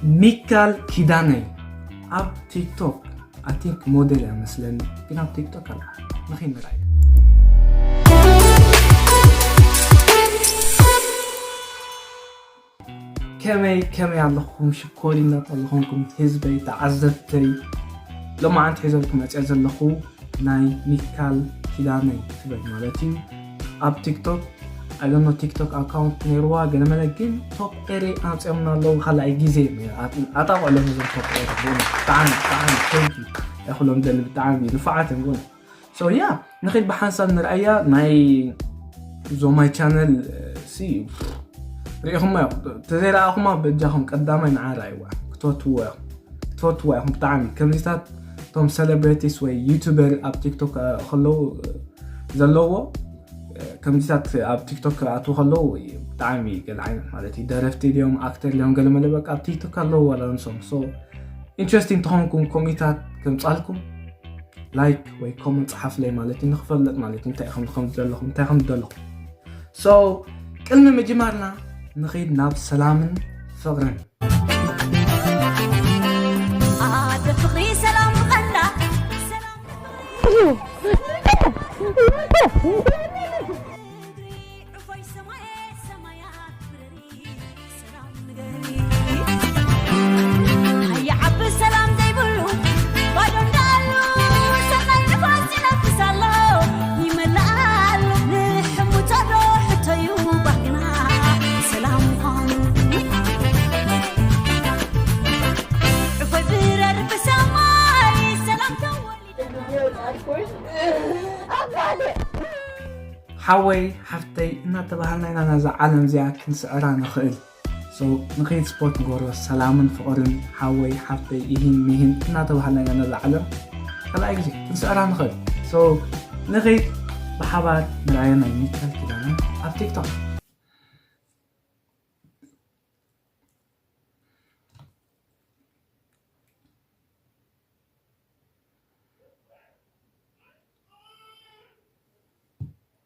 ሚካል ኪዳነ ኣብ ቲክቶክ፣ I think ሞዴል እያ መስለኒ፣ ግን ኣብ ቲክቶክ ኣላ። ንኺድ ንርኣያ። ከመይ ከመይ ኣለኹም ሽኮሪናት ኣለኹምኩም ህዝበይ ተዓዘብተይ? ሎማዓንቲ ሒዘልኩም መፅያ ዘለኹ ናይ ሚካል ኪዳነ ትበል ማለት እዩ። ኣብ ቲክቶክ፣ I don't know፣ ቲክቶክ ኣካውንት ነይርዋ ገለመለ፣ ግን ቶፕ ኤሪ ኣምፅኦምና ኣለዉ። ካልኣይ ግዜ ኣጣቕዕሎም እዞም ቶፕ ኤሪ። ብጣዕሚ ብጣዕሚ ተንኪ ይኹሎም ደሊ ብጣዕሚ ንፉዓት እዮም። So yeah፣ ንኺድ ብሓንሳብ ንርኣያ። ናይ ዞማይ ቻነል ሲ ርኢኹማ ኢኹም፣ ተዘይረኣኹማ በጃኹም ቀዳማይ ንዓ ረኣይዋ። ክትፈትዎ ኢኹም፣ ክትፈትዋ ኢኹም ብጣዕሚ። ከምዚታት እቶም ሴሌብሪቲስ ወይ ዩቱበር ኣብ ቲክቶክ ከለዉ ዘለዎ፣ ከምዚታት ኣብ ቲክቶክ ክኣትዉ ከለዉ ብጣዕሚ ገለ ዓይነት ማለት እዩ፣ ደረፍቲ ድዮም ኣክተር ድዮም ገለ መለ በቃ ኣብ ቲክቶክ ኣለዉ ዋላ ንሶም። So ኢንትረስቲንግ ተኾንኩም ኮሚታት ከምጻልኩም ላይክ ወይ ኮመንት ጸሓፍለይ ማለት እዩ፣ ንክፈልጥ ማለት እዩ እንታይ ከም ከም ዘለኹም እንታይ ከም ዘለኹም። So ቅድሚ ምጅማርና ንኺድ ናብ ሰላምን ፍቕርን። ኣደ ፍቕሪ ሰላም ብቐንዳ ሰላም ይዓቢ ሰላም ዘይብሉ ባዶ እንዳሉ ሰናይ ንፋስ ይነፍስ ኣሎ ይመልኣሉ ንሕሙቶ ዶ ሕቶዩ ባህግና ሰላም ምዃኑ ዕፎይ ብረር ብሰማይ ሰላም ተወሊዱ ሓወይ ሓፍተይ እናተባሃልና ኢና ናዛ ዓለም እዚኣ ክንስዕራ ንኽእል። So ንኸይድ ስፖርት ንገብሮ ሰላምን ፍቕርን ሓወይ ሓፍተይ ኢሂን ሚሂን እናተባሃልና ኢና ነዛ ዓለም ካልኣይ ግዜ ክንስዕራ ንኽእል። So ንኸይድ ብሓባር ንርኣዮ ናይ ሚካል ኪዳነ ኣብ ቲክቶክ።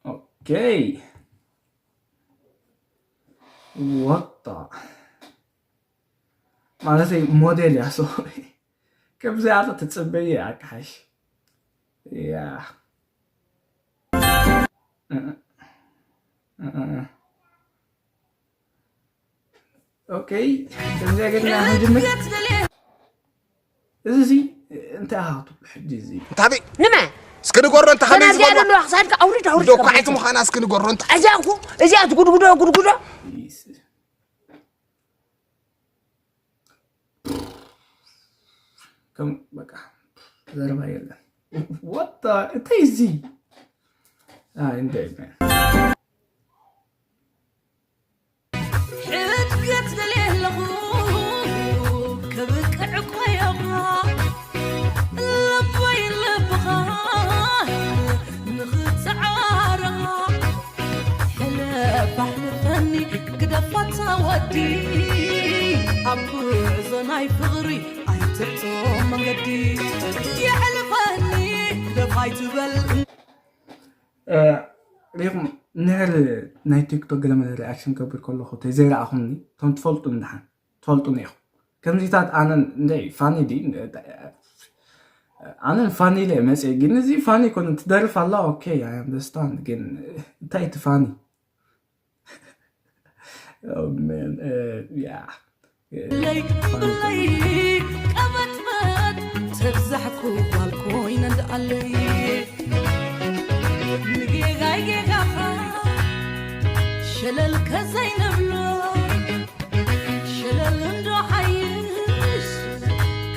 ኦኬ። ወጣ ማለተይ ሞዴል እያ። So ከምዚኣ ትፅበይ ኣካሓሽ ያ ኦኬ። ከምዚኣ ገድና ክንጅምር እዚ ሲ እንታይ ኣሃቱ ሕጂ እዚ እንታበይ ንመ እስኪ ንገሮ እንተ ከመይ ተናዚያ ዝበልዋ ዘለዋ ክሳድካ ኣውርድ ኣውርድ ዶኳዒት ምዃና እስኪ ንገሮ እንተ እዚኣ እኮ እዚኣ ትጉድጉዶ ጉድጉዶ ከም በቃ ዘረባ የለን። ወጣ እንታይ እዚ እንታይ ሕድገት ደልየ ኣለኹ ከብቅዕ ቆየኻ ልበይ ልብኻ ንኽትዓረኻ ሕለፍ ኣሕልፈኒ ግደፋታ ወዲ ኣብ ጉዕዞ ናይ ፍቕሪ ኣይትዕጾ መንገዲ የሕልፈኒ ግደፍ ኣይትበል ሪኹም ንሕር ናይ ቲክቶክ ገለመለ ሪኣክሽን ከብር ከለኹ ተዘይረኣኹምኒ እቶም ትፈልጡ ንድሓን ትፈልጡ ኒኹም ከምዚታት ኣነን እንደ ፋኒ ዲ ኣነን ፋኒ ኢለ መፅእ ግን እዚ ፋኒ ኮነ ትደርፍ ኣላ ኦኬ ኣይ ኣንደርስታንድ ግን እንታይ እቲ ፋኒ Oh man, uh, yeah. ለይ ብለይ ቀበጥበጥ ተብዛሕኩ ጓል ኮይነ እንደኣለይ ንጌጋይ ጌጋኻ ሸለል ከዘይንብሎ ሸለል እንዶ ሓይሽ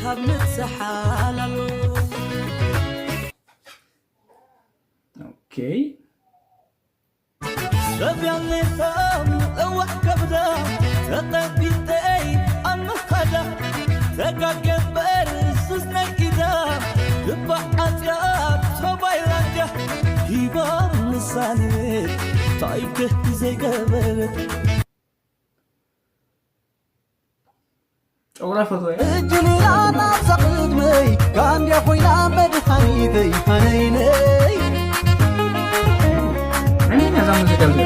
ካብ ንትሓላሎ Okay. ሰብያኒታም እዋዕ ከብዳ ተቐቢጠይ ኣብ ምኻዳ ተጋገበር ስስነይ ኢዳ ግባዕ ዓፅያ ሰባይ ራንጃ ሂባ ምሳሌ ታይክህ ዘይገበረት ጨጉራ ፈትወ እጅ ሌላ ናብዛ ቅድመይ ጋንድያ ኮይና መድሓኒተይ ሃነይነይ እኔ ነዛ ሙዚቃ ዚ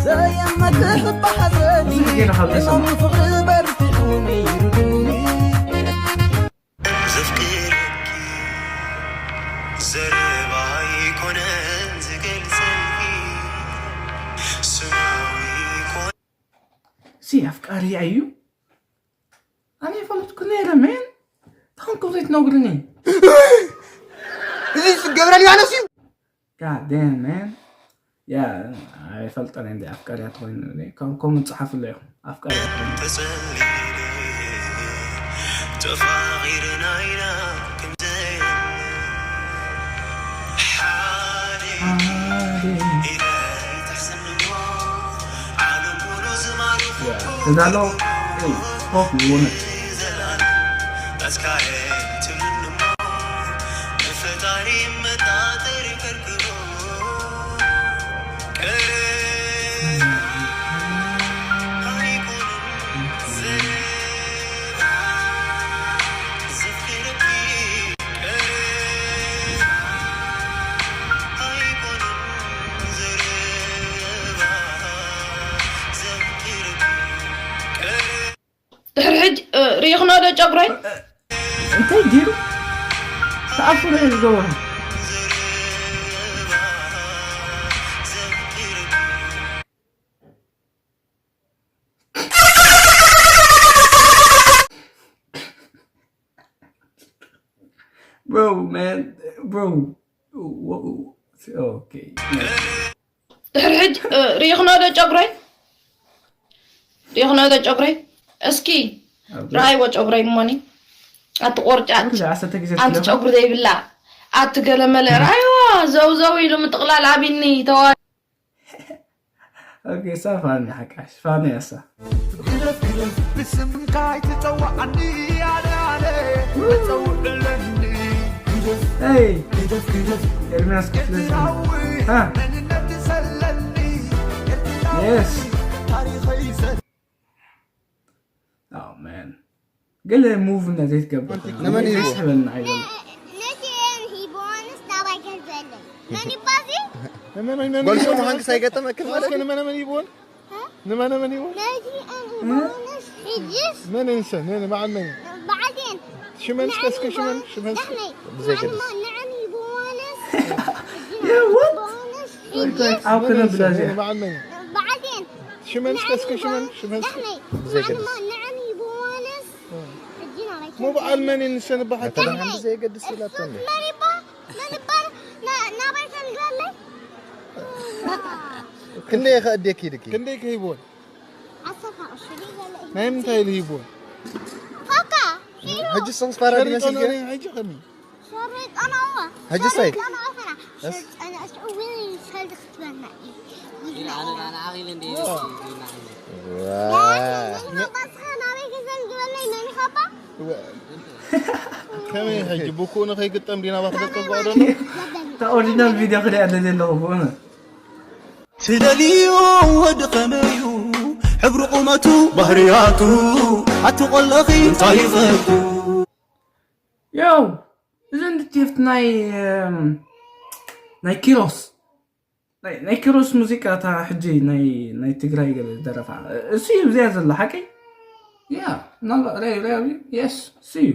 ዘየመትሕ ባሕዘኒ ሙዚቃ ጌርካ ብለሰማ ሕማም ፍቕሪ ሲ ኣፍቃሪ እዩ ኣነ ይፈልጥኩ ነይረ man ታንኩም ዘይትነግሩኒ እዚ ገብረ ሊባኖስ እዩ God damn man yeah ኣይፈልጠን እንዲ ኣፍቃሪያ ትኾይኑ ከምኡ ጸሓፍለ ኢኹም ኣፍቃሪያ ትኾይኑ ተጸሊለ ተፋቒርና ኢና ክንዘየለ ሓደ ኢለ ይትሕስንሞ ዓለም ሙሉ ዝማርኹ ተዳሎ ኮፍ ይውነ ዘላለ ኣስካየ ትምንሞ ንፈጣሪ መጣጠሪ ከርክሮ ድሕሪ ሕጂ እ፣ ርኢኽኖ ዶ ጨጉረይ? እንታይ ገይሩ ተኣፍረ ዝገበሩ Bro, man, bro. Whoa. Okay. ድሕሪ ሕጂ እ፣ ርኢኽኖ ዶ ጨጉረይ? ርኢኽኖ ዶ ጨጉረይ? እስኪ ረኣይዎ ጨጉረይ እሞኒ ኣቲ ቆርጫጭ ክልተ ዓሰርተ ግዜ ኣንቲ ጨጉሪ ዘይብላ ኣቲ ገለመለ ረኣይዋ ዘውዘው ኢሉ ምጥቕላል ኣቢኒ ተዋ Okay, እሳ ፋኒ ሓቃሽ ፋኒ እያ እሳ ግደፍ ግደፍ ብስምካ ኣይትፀዋዓኒ ኣነ ኣነ መፀውዕለኒ ግደፍ Hey, ግደፍ ግደፍ ኤርሚያስ ክፍለ ኤርትራዊ ሃ? መንነት ዘለኒ ኤርትራዊ Yes. ታሪኸይ ዘ Oh man. ገለ ሙቭ እና ዘይትገብር ንመን እዩ? ደስ ይበልና ኣይበል ነቲ ኤን ሂቦንስ ናባይ ገዘለይ መን ይባዚ ጓል ሽሙ ሃንክስ ኣይገጠመክን ማለት እዩ ንመነ መን ይብዎን ንመነ መን ይብዎን ነቲ ኤን ሂቦንስ ሕጅስ መን እንሰ ነን በዓል መን በዓልቴን ሽመን እስከ እስከ ሽመን ሽመን ዳሕመይ ብዘይ ገድስ። ንዕን ሂቦንስ Yeah, what? ሂቦንስ Wait, wait, ሕጅስ how can I መን እንሰ bless ነን you? በዓል መን በዓልቴን ሽመን እስከ እስከ ሽመን ሽመን እስከ ዳሕመይ ብዘይ ገድስ። ንዕን ሂቦንስ ሕጂ ናባይ ሞ በዓል መን እንሰ ንበሓቂ ተደሓን ብዘይ ገድስ ኢላቶ መን ይባ መን ይባ ናባይ ተንግረለይ ክንደይ ከእድየኪ ድኪ ክንደይ ከሂብዎን ዓሰርተ ቅርሺ ዘይገለ ናይ ምንታይ ኢሉ ሂብዎን ፋካ ሕጂ ሰንስ ፋራ ዲመስል ገ ሕጂ ከመይ ሸሪጠናዋ ሕጂ ሳይ ሸሪጠና ፈና ሸሪጠና እሱ እውን ሰልዲ ክትበልና እዩ ዋይ ናባስኻ ናበይ ክዘንግበለይ መን ይኸባ ከመይ ሕጂ ብኩኡ ንኸይግጠም ዲና ባክደቀ ጓዶ እታ ኦሪጂናል ቪድዮ ክሪኣ ደልየ ኣለኹ ብእውነት ትደልዮ ወዲ ኸመዩ ሕብሪ ቁመቱ ባህርያቱ ኣቲ ቆለኺ እንታይ ይፈቱ ያው እዚ እንድትፍት ናይ እም፣ ናይ ኪሮስ ናይ ናይ ኪሮስ ሙዚቃ እታ ሕጂ ናይ ናይ ትግራይ ገለ ደረፋ እሱ እዩ እዚኣ ዘሎ ሓቂ ያ ናላ ራይ ራይ የስ ሲ ዩ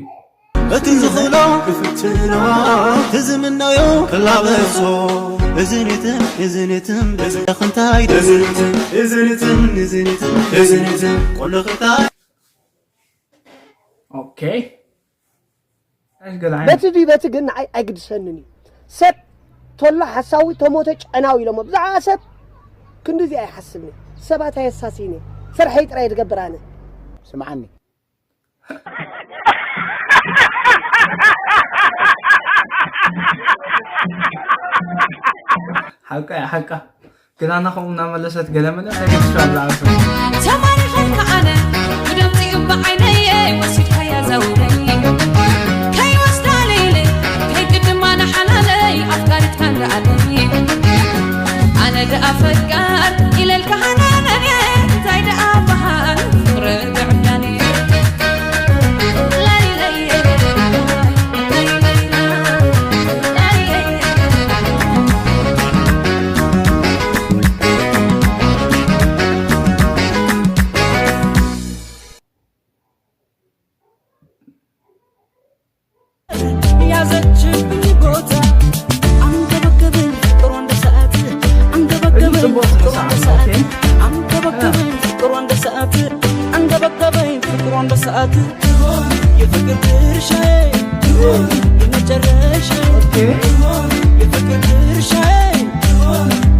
እቲ ዝኽእሎ ክፍትኖ እቲ ዝምነዮ ክላበሶ እዝኒትን እዝኒትን በዝለኽንታይ ደዝንትን እዝኒትን እዝኒትን እዝኒትን ቆለኽንታይ ኦኬ እሽ ገለ ዓይነት በቲ ድዩ በቲ ግን ንዓይ ኣይግድሰንን እዩ ሰብ ተሎ ሓሳዊ ተሞተ ጨናዊ ኢሎሞ ብዛዕባ ሰብ ክንድዚ ኣይሓስብኒ ሰባት ኣየሳስይኒ ስርሐይ ጥራይ ዝገብር ኣነ ስምዓኒ ሓቃ እያ ሓቃ ግን ኣና ከምኡ እናመለሰት ገለመለ ከይትሻል ዝዓርፈ ተማሪኸልካ ኣነ ብደምፂ እባ ዓይነየ ወሲድካያ ዘውረይ ከይወስዳ ለይለ ከይቅድማ ንሓላለይ ኣፍቃሪትካ ንረኣለይ ኣነ ደኣ ፈቃር ኢለልካ ሃናነየ እንታይ ደኣ በሃል ፍቕሪ ብዕዳንየ አንበሳት የፍቅር ድርሻዬ የመጨረሻ የፍቅር ድርሻዬ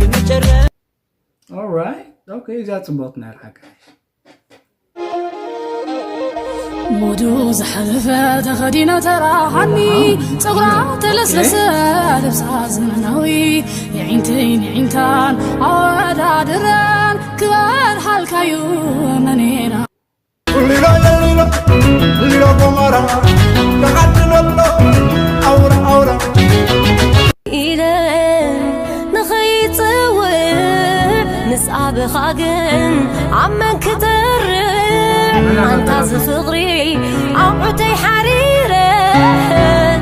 የመጨረሻ Alright. Okay, that's about ናይ ሓቂ። ሙዱ ዝሓለፈ ተኸዲና ተራሓኒ ፀጉራ ተለስለሰ ልብሳ ዘመናዊ የዒንተይ ንዒንታን ኣወዳድረን ክበርሃልካዩ መኔና ሊሎ ሊሎ ሊሎ ጎመራ ተዓድሎ ኣሎ ኣውራ ኣውራ ኢለ ንኸይፅውዕ ምስ ኣበኻ ግን ኣብ መን ክጠርዕ ኣንታ ዝፍቕሪ ኣቑተይ ሓሪረ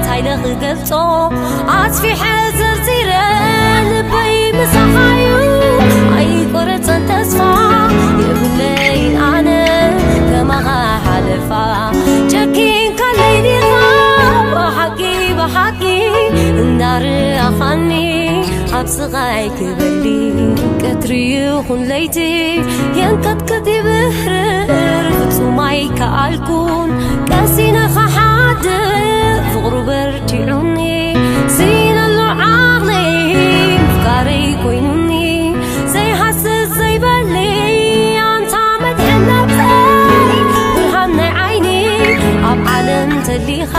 ታይለ ክገልጾ ኣስፊሐ ዘርዚረ ልበይ ምሳኻዩ ኣይቆረፀን ተስፋ የብለይን ኣነ ከማኻ ሓለፋ ጨኪንካለይ ዲኻ ብሓቂ ብሓቂ እንዳርኣኻኒ ኣብ ስቓይ ክበሊ ቀትሪ ይኹን ለይቲ የንቀጥቅጥ ይብህርር ፍጹም ኣይከኣልኩን ቀሲነ ኸሓድር ፍቕሩ በርቲዑኒ ስኢነሉ ዓቕለይ ምፍቃረይ ኮይኑኒ ዘይሃስስ ዘይበሊ ኣንታ መድሕን ነብሰይ ብርሃን ናይ ዓይኒ ኣብ ዓለም ተሊኻ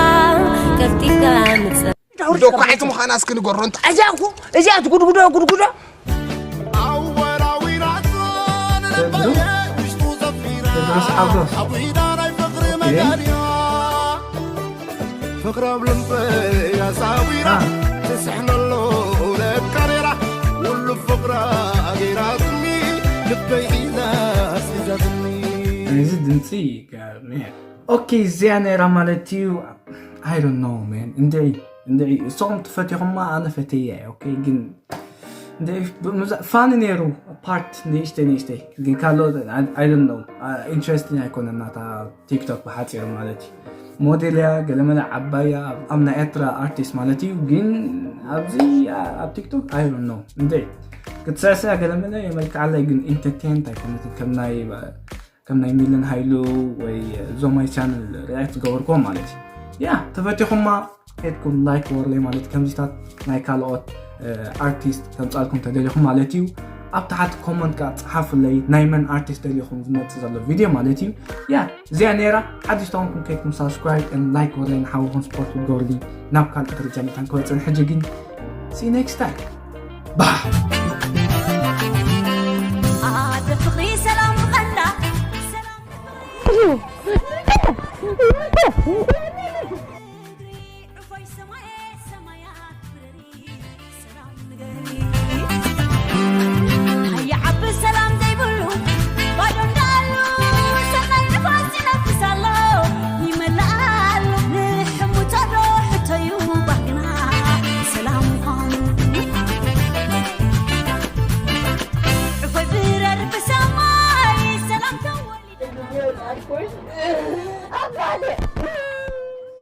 ቀልጢፍካ ምጽእ ዶኳዒት ምዃና እስኪ ንገሮ እንታ እዚኣ እኮ እዚኣ ትጉድጉዶ ጉድጉዶ ኣወራዊራቶ ንልበየ ውሽጡ ዘፊራ ቴድሮስ ሓጎስ። ኣዊዳ ናይ ፍቕሪ መጋድያ ፍቕሪ ኣብ ልበይ ኣሳዊራ ትስሕነሎ ለካ ነይራ ውሉ ፍቕራ ገይራትኒ ልበይ ኢላ ኣስሊዛትኒ እዚ ድምፂ ይገርም እዩ። ኦኬ እዚኣ ነይራ ማለት እዩ። I don't know man እንድዒ እንድዒ እሶም ትፈትኹማ ኣነ ፈተያ እየ ኦኬ ግን እንድዒ ብመዛ- ፋኒ ነይሩ ፓርት ንእሽተይ ንእሽተይ ግን ካልኦት I don't know ኢንትረስቲንግ ኣይኮነን ናታ ቲክቶክ ብሓፂሩ ማለት እዩ። ሞዴል እያ ገለመለ ዓባያ ኣብ ናይ ኤርትራ ኣርቲስት ማለት እዩ ግን ኣብዚ ኣብ ቲክቶክ I don't know እንድዒ ክትስዕስዕ ገለመለ የመልክዓለይ ግን ኢንተርቴንት ኣይኮነትን ከም ናይ ከም ናይ ሚልን ሃይሉ ወይ ዞማይ ቻነል ሪያክት ዝገበርክዎም ማለት እዩ ያ ተፈቲኹማ ሄድኩም ላይክ ወርለይ ማለት ከምዚታት ናይ ካልኦት ኣርቲስት ከምፃልኩም ተደሊኹም ማለት እዩ ኣብ ታሓት ኮመንት ከዓ ፀሓፉለይ ናይ መን ኣርቲስት ደሊኹም ዝመፅእ ዘሎ ቪድዮ ማለት እዩ ያ እዚኣ ነይራ ሓዲሽ ተኾንኩም ከይድኩም ሳብስክራይብ ን ላይክ ወርለይ ንሓውኹም ስፖርት ክትገብርሊ ናብ ካልእ ደረጃ መታን ክበፅን ሕጂ ግን see you next time bye